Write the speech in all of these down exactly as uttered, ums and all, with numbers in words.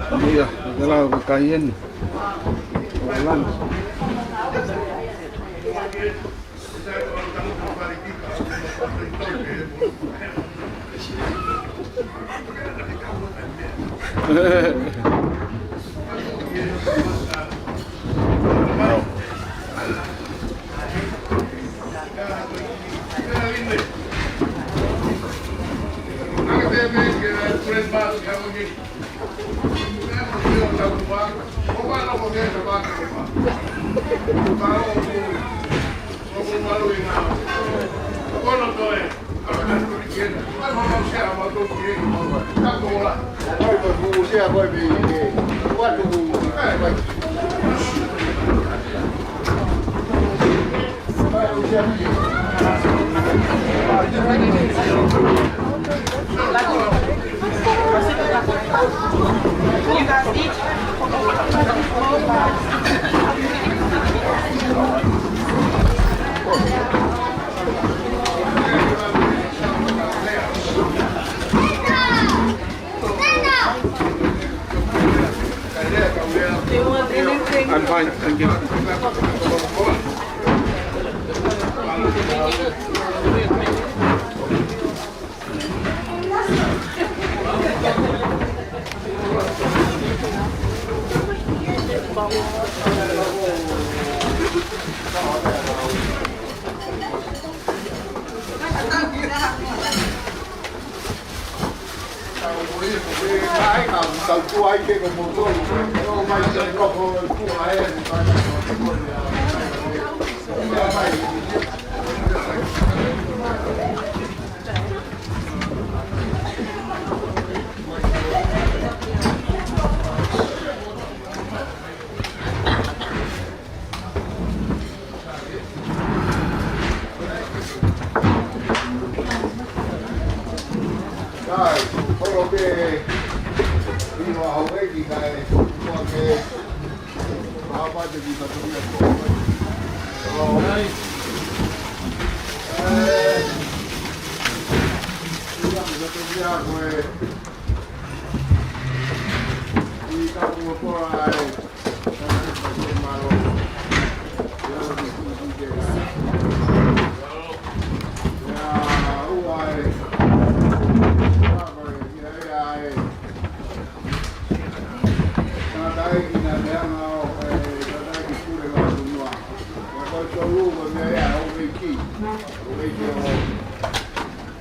Ia, ʻoku lau ko e kai eni. ʻOku lau. I'm fine, thank you. Kai, holo pē ʻi he ʻaho ʻeni kai, ʻoku ke ʻaho pē te kita tukia ko. ʻO, ʻe, kita tukia ko e, ʻi ka ko ko ai.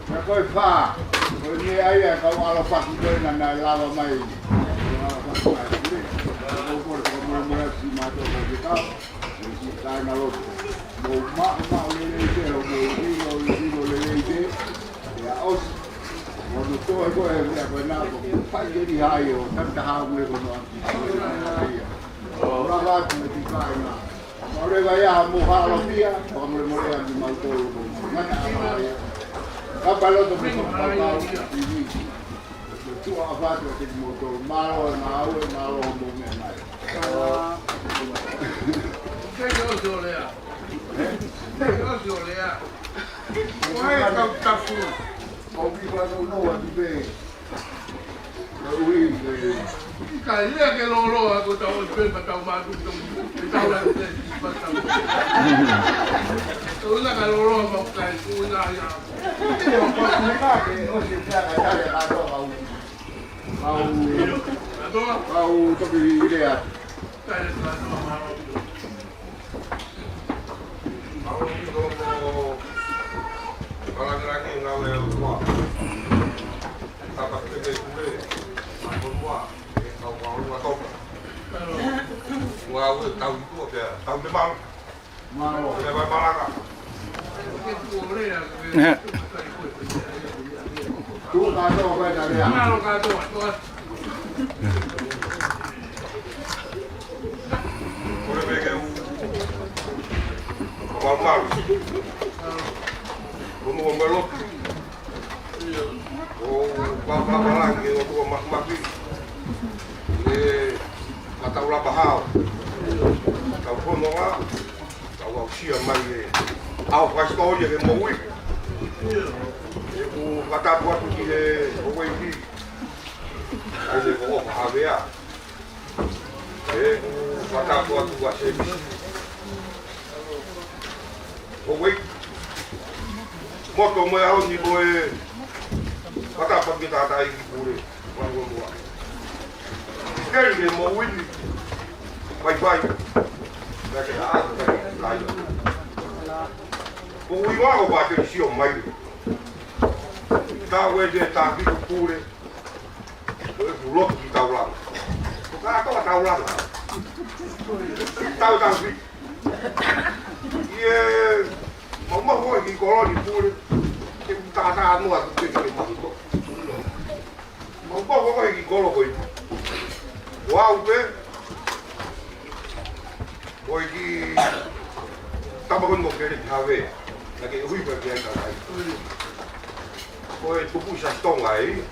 Pea ko e fā, ko e meʻa ia ʻa e kau ʻalofaki ko ē naʻa nau lava mai. Kau ʻalofaki mai. Kau kole fakamolemole atu siʻi mātuʻa Faifekau, mo siʻi kāingalotu. Mou maʻu, maʻu lelei pē, mou lilo, lilo lelei pē. ʻIo ʻosi. Mo no toe ko e meʻa ko ena ko e fai ke ni hai o tanta hau me ko no atu. Ia. Lava atu mo e kāinga. Ka ʻoku leva ia ha mou hālofia, fakamolemole atu mautolu mo ngata ʻa mai. Ka paloto mo fakamolemole atu. Tuʻa ʻa fatu ʻa te kimoutolu. Mālō e ngāue, mālō hoʻomou meʻa mai. Kei ʻosi ʻo lea. Kei ʻosi ʻo lea. Ko e kau tafu. Ko e kiʻi fatu noa ki pē. Ka ui, ui. Ka ia ke loloa ko tau ʻosi pē ma tau mātuʻu tau. Ke tau la ke tau. Tau la ka loloa ma kai ku na ia. Ia, ko e ka ke ʻosi pē ka tale ka tō kau. Kau, kau toki lea. Kau ki tō mo Malangilangi ngāue ʻa e ʻOtua. Tapa ke ke kule, ʻa e ʻOtua, ʻe kau ngāue ʻa Tonga. Ngāue tau i tua pea, tau te malu. Mālō. Pea vai malanga. Tuʻu kātoa ko e tarea. Mālō kātoa. Kole pē ke u. Malu malu. Kono o melo. ʻO pāpāpālangi ʻo tuʻa makimaki. ʻE matau lava hao. Tau kono ngā. Tau aʻusia mai e. ʻAho faisitōlia ke moʻui. ʻE ku fakatapu atu ki he ʻo wei ki. ʻAi le ko o ka havea. ʻE, fakatapu atu ʻa Sēmisi. Ko wei. Moto mo e ʻaho ni ko e fakatapu ki he tangataʻeiki Pule. Manuʻa. Kei ke mo wini. Bye bye. Ka ke ʻā, ka ke kai. Ko ui wako ba ke sio mai. Ka we de ta ki Pule. Ko e kulo ki taulanga. Ko ka to taulanga. Tau tau ki. Ie, mau mau ko ki kolo ni Pule. Ke u tata no atu ke ke mau to. Mau mau ko ki kolo ko i. Wau pe. Ko e ki tapa ko ni mo kere ki have. Na ke hui pe ki ai ka ai. Ko e tupu sa stonga ai.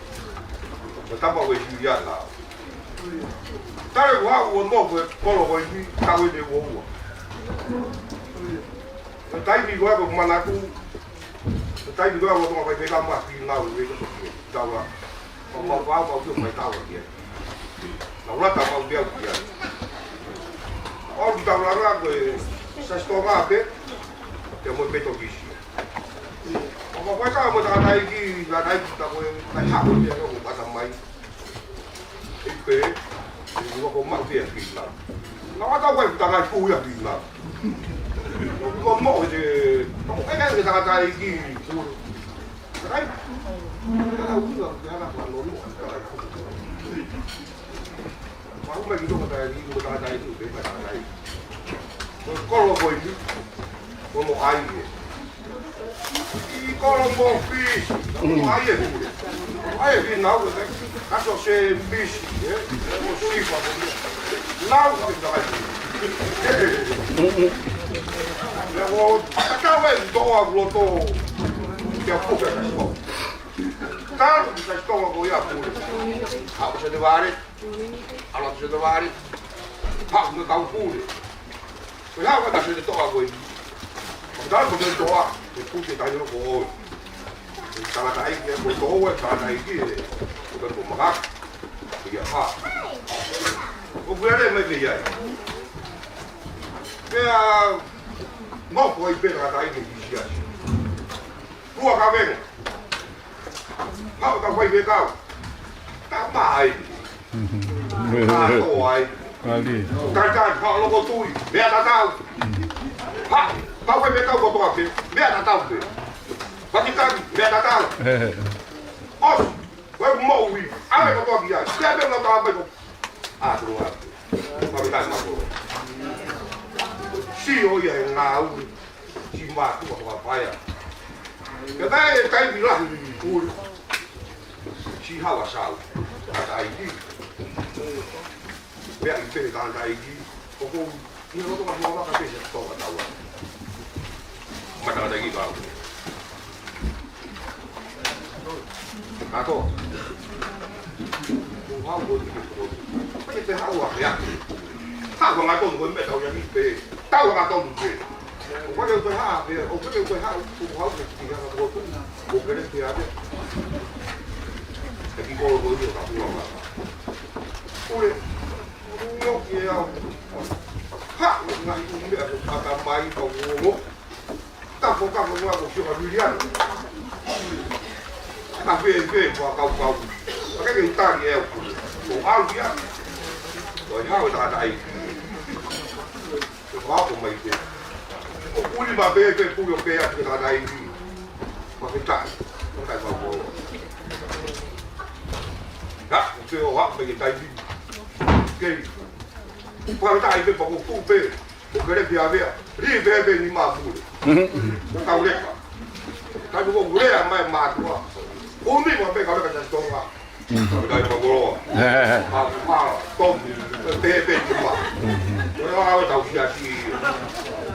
Ko tapa ko e hiu ia na. Tale ko au o mo ko e kolo ko e ki tau e te uo ua. Ko e taimi ko e ko manaku. Ko e taimi ko e ko tonga kai peka ma ki nau e ko tau la. Ma ma ma ma uke mai tau ki ai. Na ula ta ma uke au ki ai. O ki tau la la ko e sa stonga pe. Te mo pe to ki si. Ma ma ko e ka mo ta tai ki, ta tai ki ta ko e, ta ha ko e ko bata mai. Ipe, i ua ko ma uke a ki na. Na ua ta ko e ta ngai ku ia ki na. Ko mo e te, ko e ka e ta tai ki. Kai. Ka ui la, ka la, ka la, ka la. Mau mai ki tonga tai, ki tonga tai, ki tonga tai. Ko e kolo ko e ni. Ko mo ai e. I kolo mo fisi. Mo ai e. Ai e ki nau e. Ka to se misi, e. Mo sifa ko e. Nau ke tai. Ia ko, ka tau e toa loto. Kia puke ka sio. Tau ki sa stonga ko ia Pule. Haʻu se te vare. Ala se te vare. Haʻu me kau Pule. Ko ia ka se te toa ko i. Ko tau ko te toa. Te puke tai no ko oi. Tangataʻeiki ko toa, tangataʻeiki e. Ko ko maka. Ia ha. Ko kuere mai ke ia. Pea, mo ko i pe tangataʻeiki ki sia. Tua ka venga. Hau ka fai fekau. Ta mai. Ta to ai. Ali. Ta ta hau loko tui. Mea ta tau. Ha, ka fai fekau ko toa pe. Mea ta tau pe. Pati kami, mea ta tau. Os, wai mo ui. Ale ko toa ki ai. Mea mea na ta mai ko. A, tu a. Ma mea ma ko. Si o ia e ngāue. Si mātuʻa ko Paea. Ka tae e taimi lahi ni Pule. Si hawa sau. Ka tae ki. Pea i pehē ka tae ki. ʻOku ou ni loto ka hua ka pehē tonga taua. Mata ka tae ki ka. Kato. Ko hau ko ni ko. Ko te hau a mea. Hau a ngato ko me tau ia ni pe. Tau a ngato pe. Ko te ko ha pe. Ko te ko ha. Ko hau ko ki ha ko tu. Ko kere ki a pe. Te ki ko ko ni ka pula ma. Pule. Nio ki au. Ha, ngai u mea ko kata mai ka uongo. Ka ko ka ko ua ko sio ka Viliami. Ka fē fē ko a kau kau. Ka ke ke utari e au. Ko au ia. Ko e hau e tangataʻeiki. Ko a ko mai te. Ko uli ma pē pē Pule o pē atu ke tangataʻeiki. Ma ke tai. Ko tai ma ko. Ha, ko te o ha, me ke tai. Kei. Ko a tai pē pa ko ku pē. Mo kere pia vea. Ri pē pē ni ma Pule. Kau leka. Kai ko lea mai mātuʻa. Ko ni ma pē kau leka ta tonga. Kai pa koloa. Ma, ma, tom. Pē pē ni ma. Ko e ʻaho tau sia si.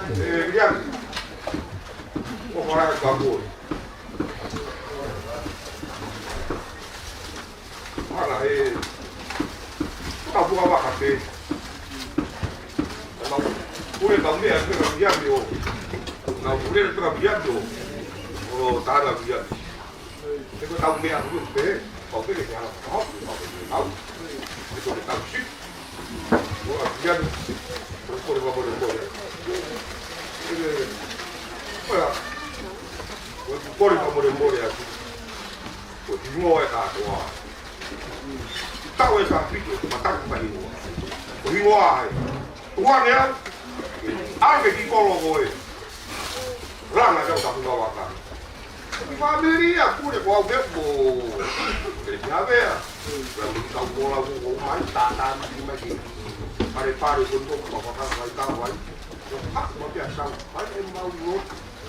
E, Viliami. Ko fara ka ko. Ala e. Ka puka waka pē. Nau pule ka mea pē ka Viliami o. Nau pule pē ka Viliami o. O tana Viliami. Te ko tau mea pē. Kau pē ke te ala ka hau. Kau pē ke tau si. Ua, ia ni. Kole fakamolemole. Ia, ia, ia. Ua, ua, kole fakamolemole atu. Ko e hingoa e kātoa. Tau e ka piki, mataku ka hingoa. Ko e hingoa ai. Tuane au. Ake ki kolo ko e. Langa kau tapu kau aka. Ko e fāmili ia Pule ko au ke mo. Ke te avea. Ko e mo kau kola ko ko mai, tātā mai mai ki. Pare pare ko ko ma faka mai ka mai. Ko ha mo te asau. Mai e mau lo.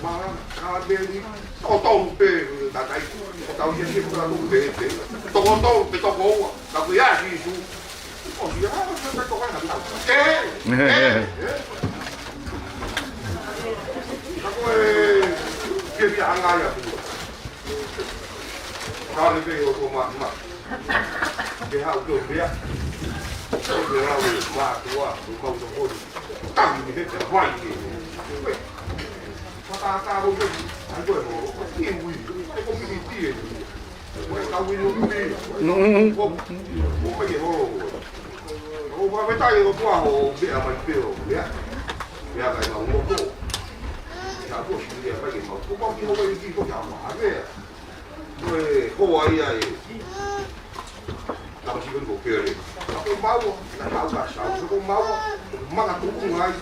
Ma ka beli. Toko tolu pē, tātai. Ko tau ia ki ko tau pē pē. Toko tolu pē toko ua. Ka ko ia Sīsū. ʻOsi ia, ʻosi ia, ʻosi ia. ʻE, ʻe, ʻe. Ka ko e, ke fia hanga ia pē. Ka le pē o ko ma, ma. Ke hau ke o pea. Ke lau e ma tua, ko mau to ko. Tangi ni he te vai ni. Fakatā ko ke, ai ko e mo, ki ui, e ko mini tie. Ko e kau inu ui. Mm. Ko, ko mai ke holo. Ko fakatai ko kua ho, meʻa mai pē ʻo, meʻa. Meʻa kai mau mo ko. Ka ko si meʻa kai ke mau. Ko mau ki ho kai ki ko kia ma, a meʻa. Ko e hoa ia e. Tau si ko pele. Ka ko maua, na hau ka sau, ko maua, maka tuku ngai.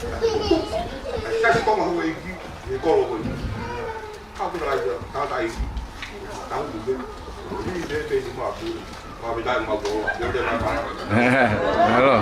Ka si ko ma ho e ki, e kolo ko. Ka ko la ia, ka tai. Tau pē. Ni de pe ni ma pu. Ma pe tai ma ko. Yo te ma ma. Hello.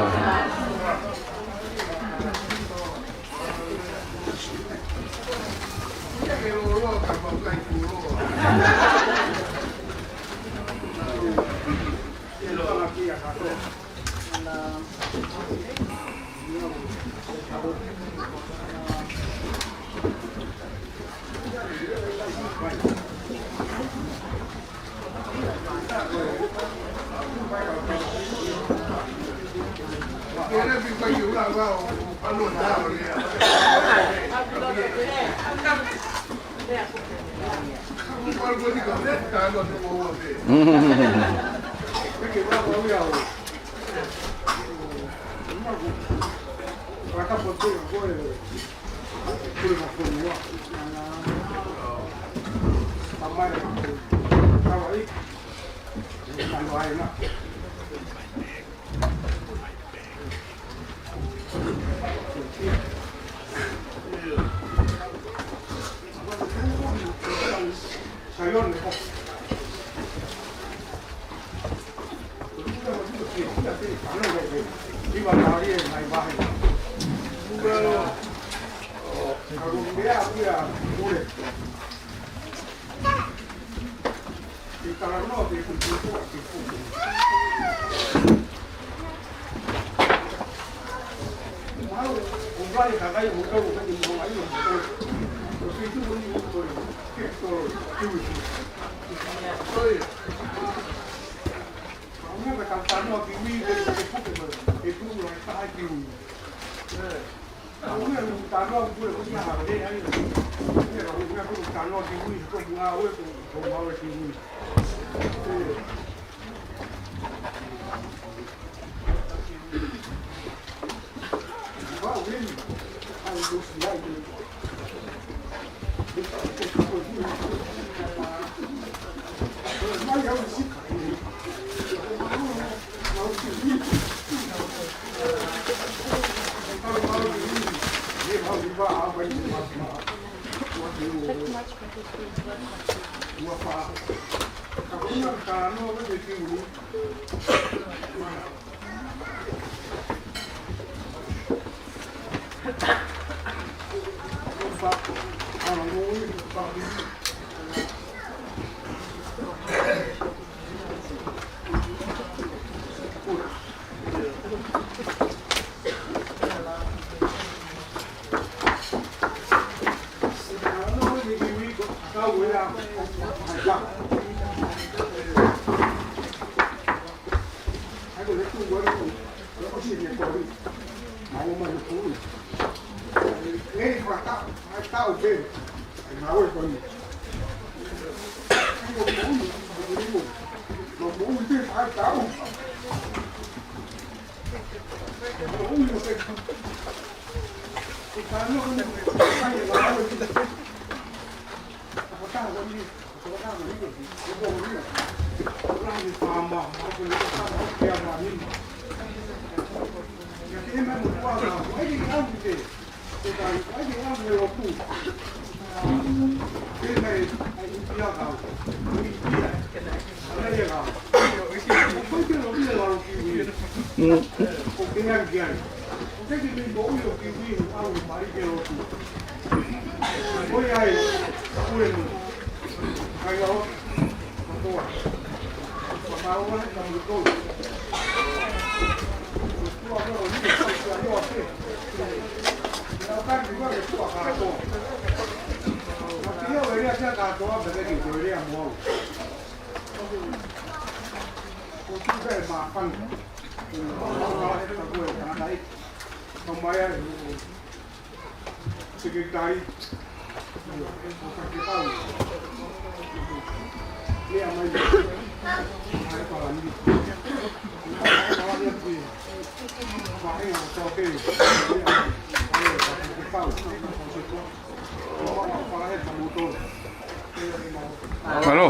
Mālō.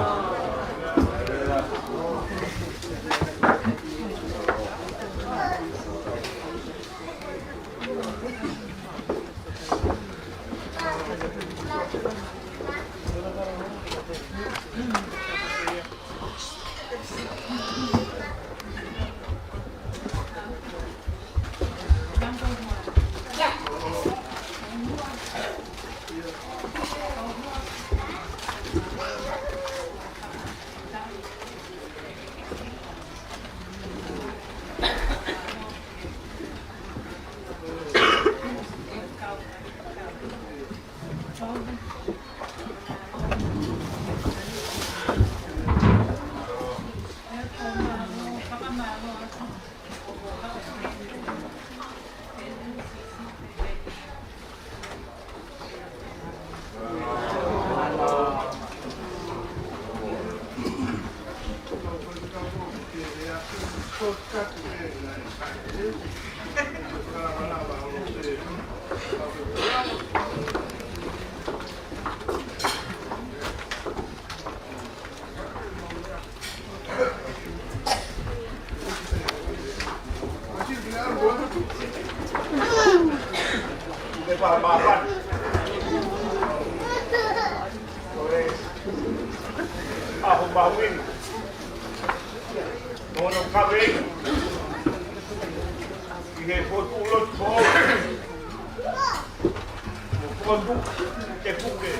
ʻAho mahuʻinga. Hono kaveinga ʻi he potu lotu foʻou, mo potu te puke.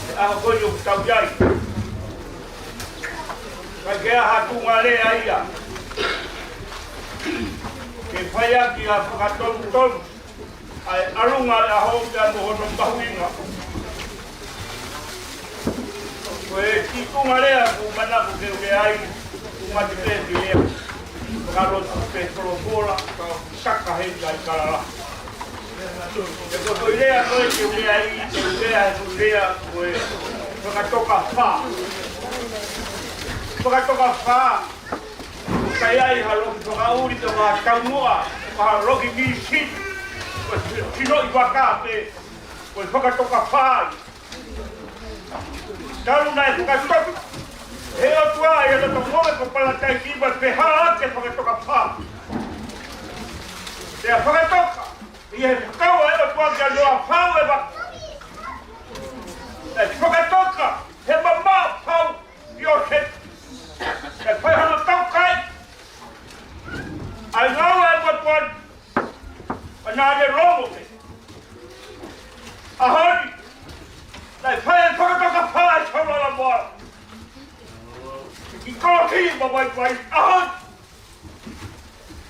He ʻaho ko eni ʻoku tau ʻi ai, ʻikai ke ʻi ai ha tuʻunga lea ia ke fai ʻaki ha fakatonutonu ʻa e ʻalunga ʻo e ʻaho pea mo hono mahuʻinga. Ko e kiʻi tuʻunga lea ʻoku ou manako ke u lea ai, ʻoku mate pē ki he lea fakalotu pe folofola, ka ʻoku saka heni ʻa e kalala. He ko e foʻi lea ko ē ke u lea ai, ke u lea he foʻi lea ko e fakatoka fā. Fakatoka fā. ʻIkai ʻi ai ha loki fakaʻuli pe ha taumuʻa, pe ha loki mīsini, pe sinoʻi vaka pē, ko e fakatoka fā ia. Talu naʻe fakatoka ʻe he ʻOtua ʻi he loto ngāue ko Palataisi, pea pehē ʻa e fakatoka fā. Pea fakatoka ʻi he fekau ʻa e ʻOtua kia Noa, fau e vaka. ʻE fakatoka he mamaʻo fau ʻIosefa. ʻE fai hano taukae ʻa e ngāue ʻa e ʻOtua, ʻa naʻa ne longo pē. ʻAho ni, naʻe fai e fakatoka fā ʻe Saula Lamoala ki Kolosi mo Vaivai. ʻAho ni,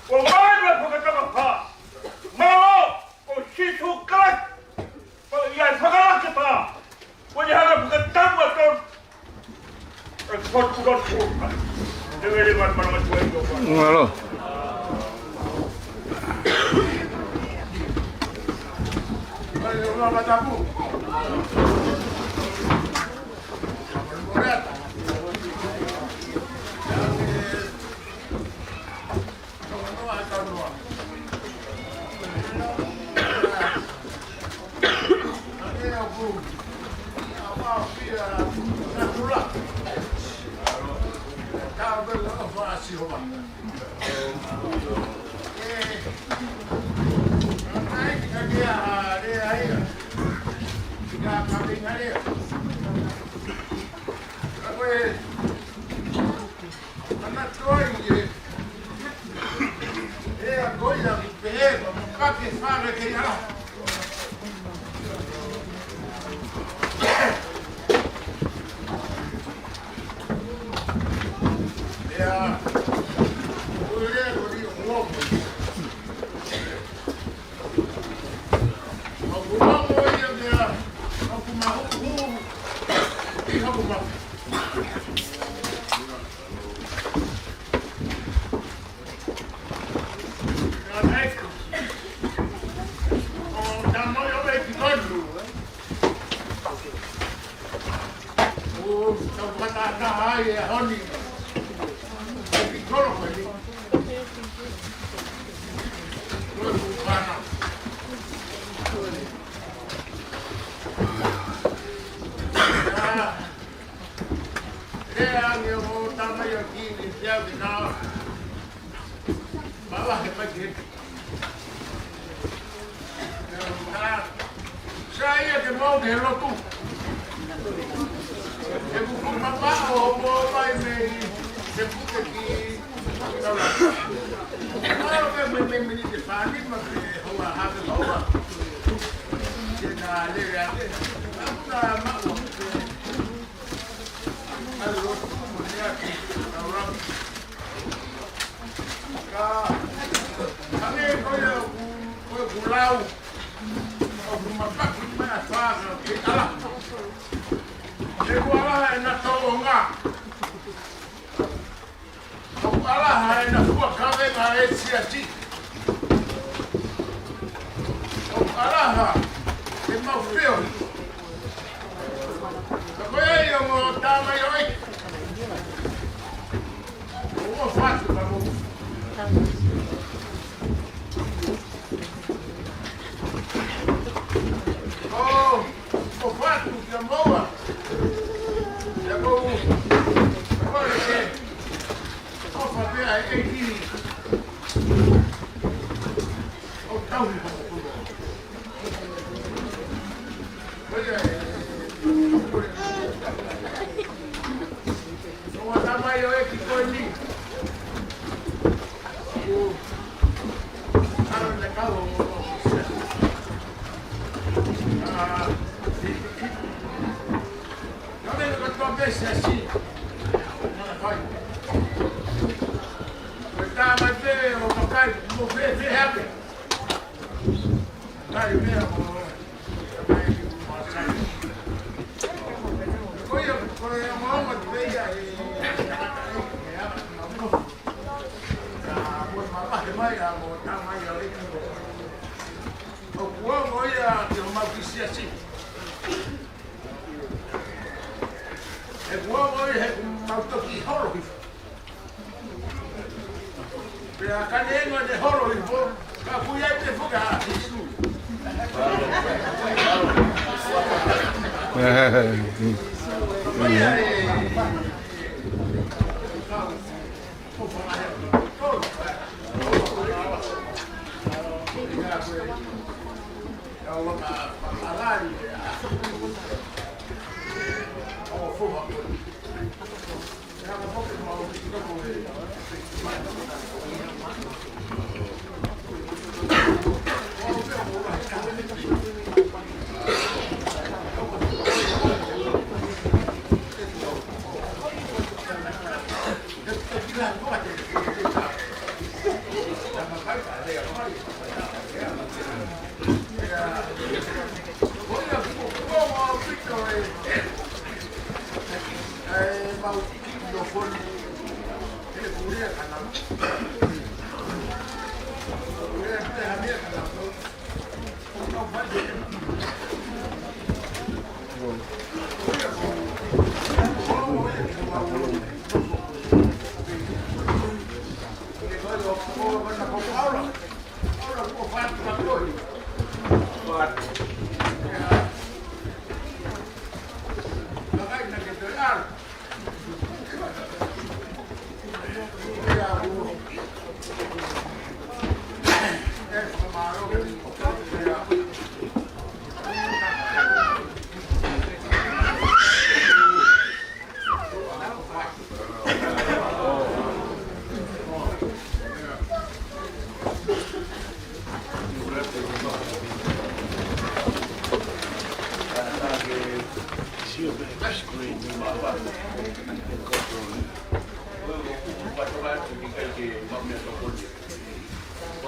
ʻoku ʻomai e fakatoka fā. Mālō, ko Sīsū Kalaisi. ʻOku ʻi ai e fakatoka fā. Ko eni hanga fakatapu atu. Mālō. Sa ia ke mau ke lotu. Ke kuku mama o mo mai mei te puke ki Aotearoa. Aotearoa me, me, me, me ni te pani ma ke hoa hake hoa. Ke na lele ake. Amu na ma o ke. Ai lotu mo ne ake. Aotearoa. Ka, ka ne ko ia ku, ko ku lau. ʻOku mapaki mai ʻa Faka ke ala. He ʻoku ala ʻena tōʻonga. ʻOku ala ʻena fua kavenga ʻe Siasi. ʻOku ala ʻemau feohi. Ka ko ia ʻoku mo tamaioʻeiki. ʻOku ʻofa atu ka mo. ʻOku ʻofa atu kia moua. Kia moua. Ko e ke. ʻOfa pē ʻa e ʻEiki. ʻO tauhi hoʻo kulo. ʻOku ʻoange ia ki homau kiʻi siasi. ʻOku ʻoange ia he ʻoku mau toki holo hifo. Pea ka ne ʻoange ʻene holo hifo, ka ʻoku ʻi ai pē foki ʻa Sīsū.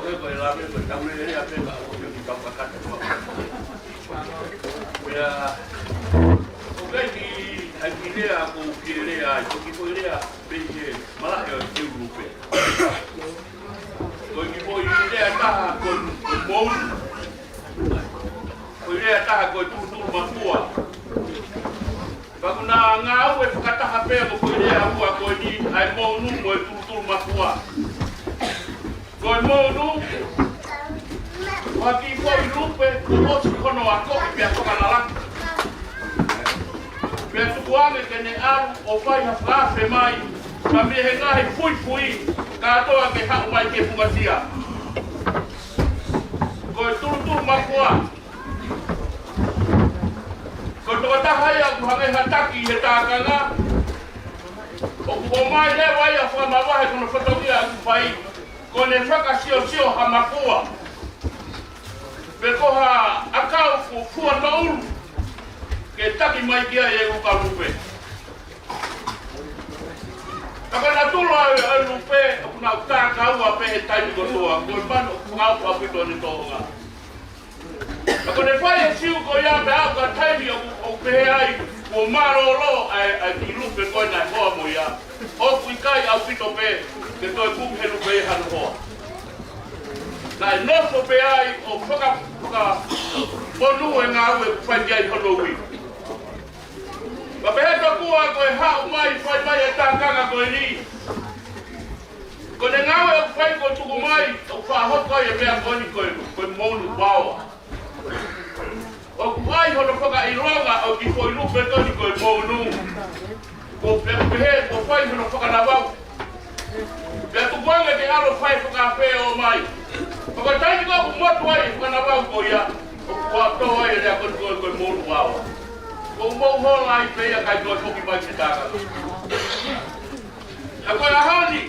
Ko e lave ko e tau lele a peka o ke ki kau kakata. Pea, ko e ki, ai ki lea ko u ki lea, ko ki ko lea, pe ke malaʻe o ke ulu pē. Ko ki ko i lea taha ko e mou. Ko i lea taha ko e tulutulu mafua. Pea ko e ngāue fakataha pē ko e lea ua ko eni ai mou nu mo e tulutulu mafua. Ko e mou nu, ʻoku ki ko i lupe, ko ʻosi hono ako, pea ko ka lalaki. Pea tuku ange ke ne ʻalu ʻo fai ha fakaafe mai, ka mei he ngaahi fuifui, kātoa ke haʻu mai ke fungasia. Ko e tulutulu mafua. Ko e tokotaha ia ʻoku hangē ha taki ʻi he tākanga. ʻOku ʻomai leva ia ʻo fakamavahe ko hono fatongia ʻoku fai. Ko ʻene fakasiosio ha mafua. Pe ko ha ʻakau ko fua toulu. Ke taki mai ki ai e uka lupe. Ka ko e natula ʻo e lupe, ʻoku nau kākau ʻa pē he taimi kotoa, ko e manu ʻoku fakaʻaupito ʻene tōʻonga. Ka ko ʻene fai e siu ko ia pea aʻu ki ha taimi ʻoku, ʻoku pehē ai, kuo mālōlō ʻa e, ʻa e kiʻi lupe ko ē naʻe hoa mo ia. ʻOku ʻikai ʻaupito pē, ke toe kumi he lupe ia hano hoa. Naʻe nofo pē ai ʻo faka, fakamonū e ngāue ʻoku fai ki ai hono ui. Ka pehē tokua ko e haʻu mai, fai mai e tākanga ko eni. Ko ʻene ngāue ʻoku fai ko e tuku mai, ʻoku fakahoko ai e meʻa ko eni ko e, ko e mou nu vaoa. ʻOku ʻai hono fakaʻilonga ʻo ki ko i lupe ko eni ko e mou nu. Ko pea pehē, ko fai hono fakanavau. Pea tuku ange ke ʻalu ʻo fai fakaafe ʻo ʻomai. Pea ko e taimi ko ē ʻoku motu ai e fakanavau ko ia, ʻoku ʻatā ai e lea ko eni ko e, ko e mou nu vaoa. Ko e mou hola ai pē ia kae toe foki mai ki he tākanga. Ka ko e ʻaho ni,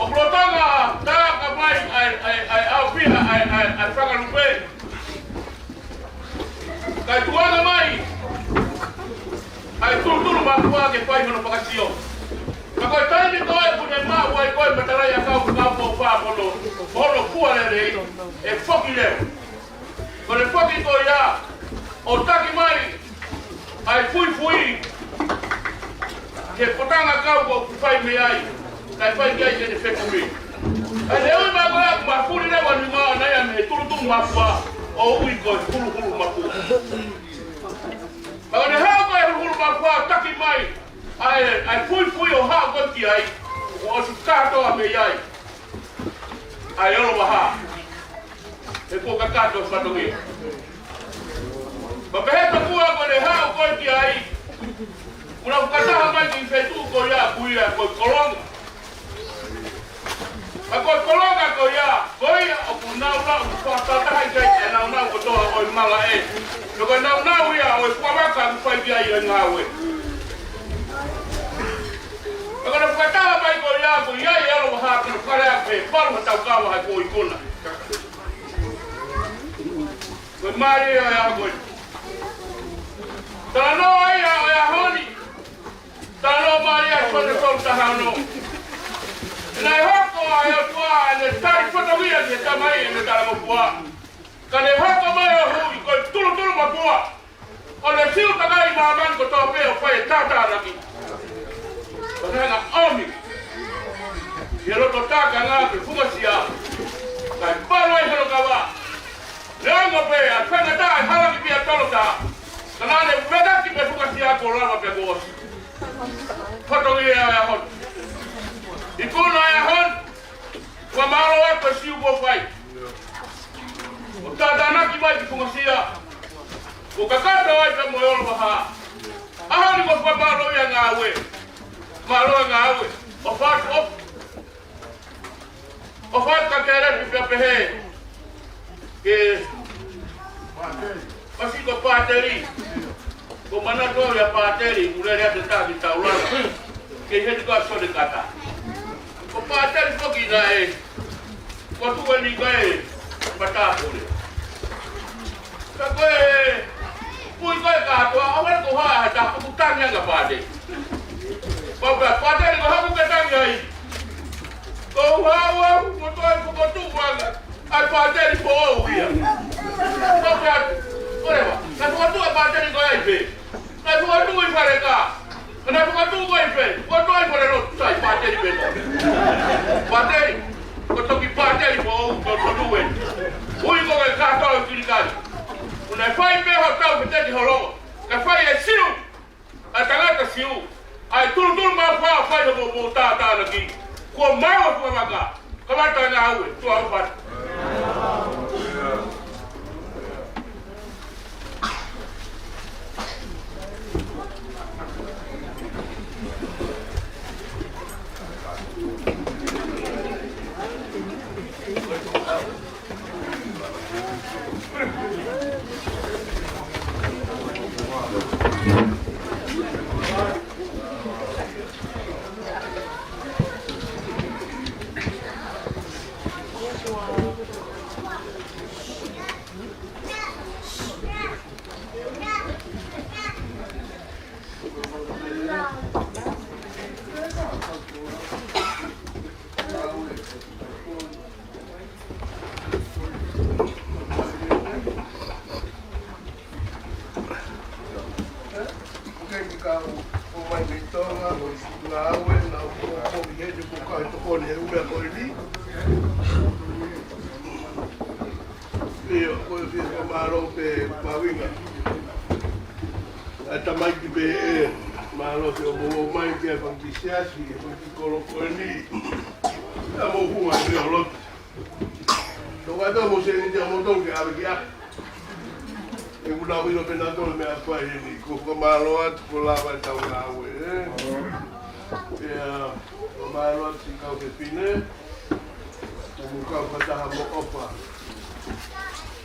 ʻoku lolotonga tāka mai ʻa e, ʻa e, ʻa e ʻaofiha, ʻa e, ʻa e, ʻa e fanga lupe. Kae tuku ange mai ʻa e tulutulu mafua ke fai hono fakasio. Ka ko e taimi ko ē ʻoku ne maʻu ai ko e matalaʻiʻakau fakaʻaufuli, ko hono fua lelei, ʻe foki leva. Ko ʻene foki ko ia, ʻo taki mai ʻa e fuifui ki he potungāue ʻoku fai mei ai, kae fai ki ai ʻene fekumi. Kae ui mai ko ia ʻoku mafuli leva ʻene ui mai ʻana ia mei he tulutulu mafua, ʻo ui ko e huluhulu mafua. Pea ko ʻene haʻu ko e huluhulu mafua, taki mai ʻa e, ʻa e fuifui ʻo haʻu ko ē ki ai, kuo ʻosi kātoa mei ai ʻa e ʻOlovahā. He kuo kakato e fatongia. Pea pehē tokua ko ʻene haʻu ko ē ki ai, kuo nau fakataha mai ki he feituʻu ko ia ʻoku ui ko e Kolonga. Ka ko e Kolonga ko ia, ko ia ʻoku nau lau, ʻoku fakataha ai ki ai e naunau kotoa ʻo e malaʻe. Pea ko e naunau ia ʻo e fuavaka ʻoku fai ki ai e ngāue. Pea ko ʻene fakataha mai ko ia, ko ia ʻi ʻOlovahā, ko ʻene fakalea pē, palu ha taukava hai ko ikuna. Ko e mālie ʻo e ʻaho ko ē. Talanoa ia ʻo e ʻaho ni. Talanoa mālie ʻa Sione tolu taha ono. Naʻe hoko ʻa e ʻOtua ʻene tali fatongia ki he Tamai ʻene talangofua. Ka ne hoko mai ʻo hui ko e tulutulu mafua. ʻO ne siu takai māmani kotoa pē ʻo fai e tātānaki. ʻO ne hanga ʻomi ki he loto tākanga ke fungasia. Kae palu ai hono kava. Neongo pē ʻa e faingataʻa e hala ki pia tolota. Ka naʻa ne fekaki pē fungasia kuo lava pē kuo ʻosi. Fatongia ʻo e ʻaho ni. Ikuna ʻo e ʻaho ni. Fakamālō atu e siu kuo fai. ʻO tātānaki mai ki fungasia. Kuo kakato ai pē mo e ʻOlovahā. ʻAho ni kuo fakamālō ia ngāue. Mālō e ngāue. ʻOfa atu ʻofa. ʻOfa atu ka ke lepi pea pehē. Ke pasi ko Pāteli. Ko manatu ia Pāteli, ʻoku lele atu e taha ki taulanga. Kei heni ko ā Sione Kata. Ko Pāteli foki naʻe, ko tuku eni ko e matāpule. Ka ko e, pui ko e kātoa, ʻa wale ko ha, ha taha ʻoku tangi ange Pāteli. Pau pē Pāteli ko haku ke tangi ai. Ko Pau au, ko e toe fokotuʻu ange ʻa e pāteli foʻou ia. Pau atu. Ko e leva, naʻe fokotuʻu ʻa e pāteli ko ia ʻi fē? Naʻe fokotuʻu ʻi Falekā. Naʻe fokotuʻu ko ē ʻi fē? Fokotuʻu ʻi Falelotu, sai, pāteli pē ko ē. Pāteli, ko e toki pāteli foʻou, ko e tonu ē. Ui ko e kātoa kilikali. Ko e naʻe fai pē hotau pēteti holongo. Ka fai e Siu. ʻA e tangata Siu, ʻa e tulutulu maʻu fā fai hoʻomou tātānaki, kuo maʻu e fuʻu vaka, kamata ngāue, tuʻa ʻofa atu. ʻIo, ko e fiefia mālō pē mahuʻinga. ʻA e tamaiki pē ē, mālō pē hoʻomou ō mai ki he fanga kiʻi siasi, he fanga kiʻi kolo ko eni. ʻA mou hū ai pē ʻo lotu. Tau ʻai pē mo sēniti ʻa moutolu ke ʻave ki ʻapi. ʻE, ʻoku nau ʻilo pē nautolu e meʻa ʻoku fai heni, ko e fakamālō atu kuo lava ʻetau ngāue, ē. ʻIo, fakamālō atu siʻi kau fefine, mo e kau fakataha mo ʻOfa.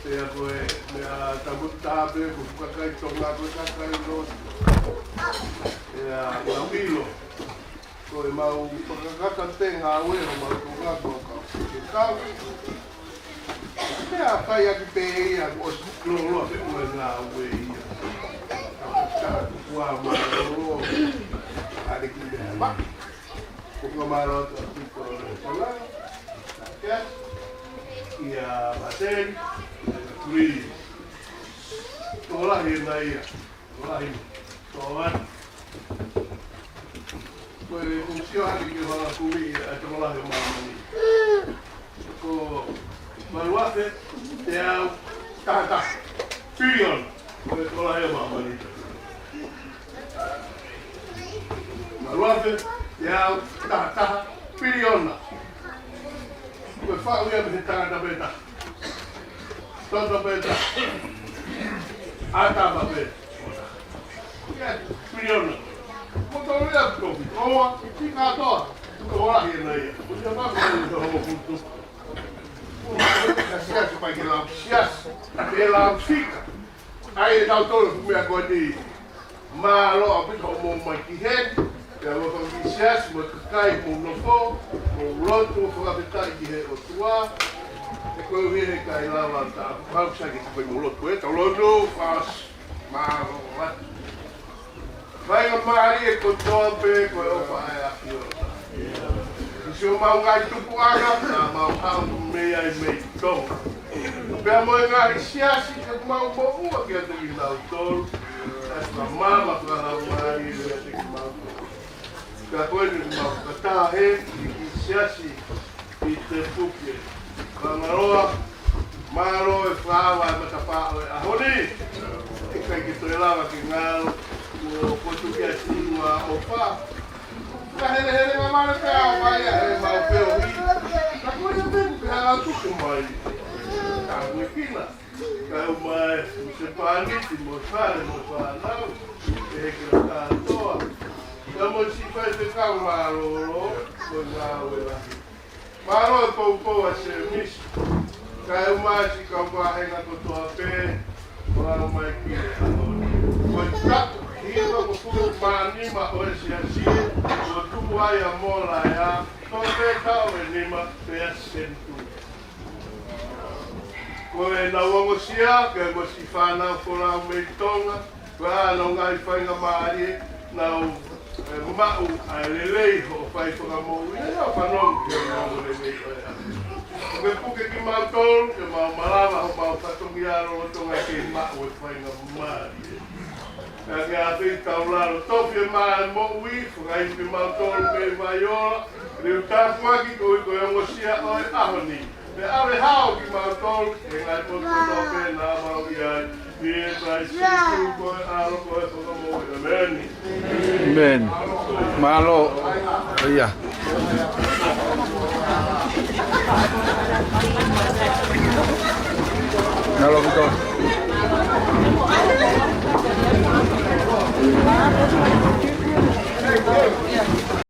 ʻIo, ko e meʻa tapu taha pē, ko e kakai Tonga, ko e kakai lotu. ʻIo, nau ʻilo. Ko ʻemau fakakakato pē ngāue ʻo mau Tonga, mau kau ke kau. Pea fai ʻaki pē ia kuo ʻosi loloa pē ʻa e ngāue ia. Ka kuo mālōlō. ʻAli ki meʻa ma. Ko ka mālō atu ki ko le sala. Kia. Kia Mateli. Kia Kuli. Tokolahi ʻena ia. Tokolahi. Tokolahi. Ko e ʻuhinga ʻeni ke fakakumiʻi ʻa e tokolahi ʻo māmani. Ko e valu afe teau taha taha piliona. Ko e tokolahi ʻo māmani. Valu afe teau taha taha piliona. Ko e faʻu ia mei he tangata pē taha. Toto pē taha. ʻAtama pē. Ia, piliona. Mo tau ia toki. Oa, ki kātoa. Ko e lahi ʻena ia. Ko ia mā ko ia homo kutu. Ko e siasi pai ke lau siasi. Ke lau fika. ʻAi ʻe tautolu e meʻa ko eni. Mālō ʻaupito hoʻomou ō mai ki heni, pea mo e fanga kiʻi siasi, mo e kakai, mou nofo, mou lotu, fakafetaʻi ki he ʻOtua, he koeʻuhi he ʻikai lava ʻo taʻofi, pau sai ke tau fai mo lotu, ē, tau lotu, fas, mālō atu. Faingamālie kotoa pē ko e ʻofa ʻa e ʻAfiona. ʻI siʻomau ngaahi tupuʻanga, naʻa mau haʻu mei ai mei Tonga. Pea mo e ngaahi siasi, ʻoku mau moʻua kiate kinautolu. Pea ka mama fakalaumālie kiate kimautolu. Pea ko eni mau fakataha he, ʻi he siasi, ʻi Te Puke. Kangaroa, mālō e fakaava e matapā ʻo e ʻaho ni. ʻIkai ke toe lava ke ngalo, kuo, kuo tuku ia ʻi he ʻOfa. Ka hele hele ma mare pea ʻo mai ʻa e mau peo hi. Ka ko ia te ke hala tuku mai. Ka ko e kina. Ka ʻomai, se pāniti mo fale mo fānau. ʻE he kila kātoa. Ka mo si fai te kau mālōlō, ko e ngāue lahi. Mālō e poupou ʻa Semisi. Kae ʻumaʻā siʻi kau vāhenga kotoa pē, ʻo aʻu mai ki he ʻaho ni. Ko e taʻu hiva ko e fulu mā nima ʻo e siasi, ʻo tuʻu ai ʻa Molaea, ko e taʻu ʻe nima pea senituli. Ko ʻenau ongosia, kae ʻumaʻā siʻi fānau folau mei Tonga, ko ʻenau ngaahi faingamālie, nau, ē, maʻu ʻa e lelei hoʻo fai fakamoʻui, ʻenau fanongo ki hoʻo lelei Maʻu e faingamālie. Ka ke ʻafeʻi taulalo, tofi e mā e moʻui, fakaʻaiʻai kimautolu mei he vaiola, liliu tāpuaki koeʻuhi ko e ongosia ʻo e ʻaho ni. Pea ʻave hao kimautolu, he ngaahi potu kotoa pē naʻa mau ʻi ai. ʻIa Kalaisi Sīsū ko e ʻAlo, ko e Fakamoʻui. ʻĒmeni. ʻĒmeni. Mālō. ʻIa. Mālō, Vito.